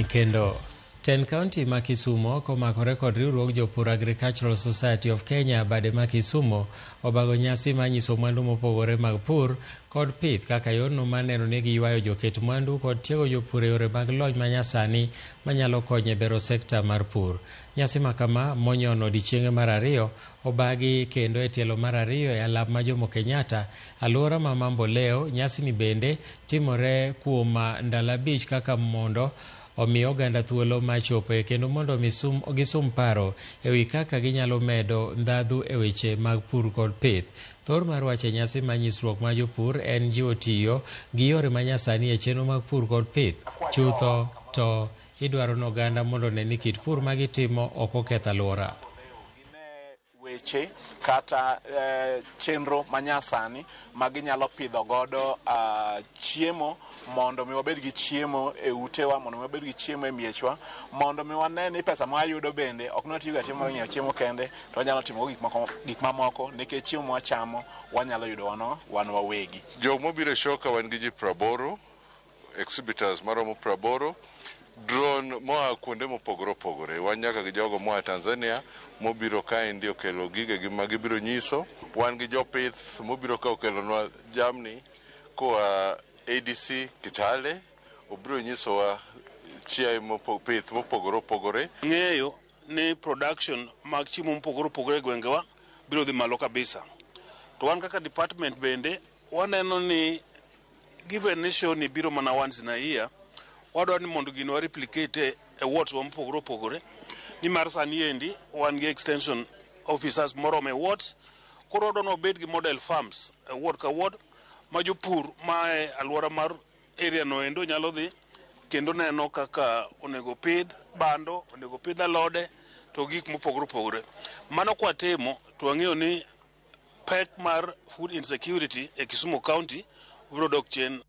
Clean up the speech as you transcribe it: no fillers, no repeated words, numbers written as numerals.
Kendo ten kaunti ma Kisumo komakore kod riwruog jopur Agricultural Society of Kenya bade ma Kisumo obago nyasi ma nyiso mwandu mopogore mag pur kod pith kaka yorno mar neno ni giywayo joket mwandu kod tiego jopur e yore mag lony manyasani manyalo konyo e bero sekta mar pur. Nyasi ma kama monyono odiechienge mar ariyo obagi kendo e tielo mar ariyo e alap ma Jomo Kenyatta, alwora ma Mamboleo. Nyasini bende timore kuom ndalo 5 kaka mondo omi oganda thuolo mar chopoe kendo mondo gisum paro e wi kaka ginyalo medo ndhadhu e weche mag pur kod pith. Thor mar wach e nyasi mar nyisruok mar jopur en jiwo tiyo gi yore manyasani e chenro mag pur kod pith. Chutho to idwaro ni oganda mondo one ni kit pur ma gitimo ok oketh alwora. Weche kata chenro manyasani ma ginyalo pidho godo chiemo mondo mi wabed gi chiemo e utewa, mondo mi wabed gi chiemo e miechwa, mondo mi wane ni pesa ma wayudo bende ok ne watiyogo atima mar ng'iewo chiemo kende, to wanyalo timo gik moko, gik mamoko nikech chiemo ma wachamo wanyalo yudo wano wan wawegi. Jok mobiro e show ka wan gi ji 80, exhibitors maromo 80, drone moa kuonde mopogore opogore. Wan nyaka gi jogo moa Tanzania mobiro kaendi okelo gigegi ma gibiro nyiso. Wan gi jopith mobiro ka okelonwa jamni koa ADC Kitale, obiro nyisowa chiaye pith mopogore opogore. Ng'eyo ni production mag chiemo mopogore opogore e gwengewa biro dhi malo kabisa. To wan kaka department bende waneno ni given ni show ni biro mana once in a year, wadwaro ni mondo gino wa replicate e wards wa mopogore opogore, nimar sani endi wan gi extension officers moromo e wards. Koro wadwaro ni wabed gi model farms e ward ka ward ma jopur ma e alwora mar area no endo nyalo dhi kendo neno kaka onego pidh bando, onego pidh alode to gik mopogore opogore. Mano kwatimo to wang'eyo ni pek mar food insecurity e Kisumu County biro dok chien.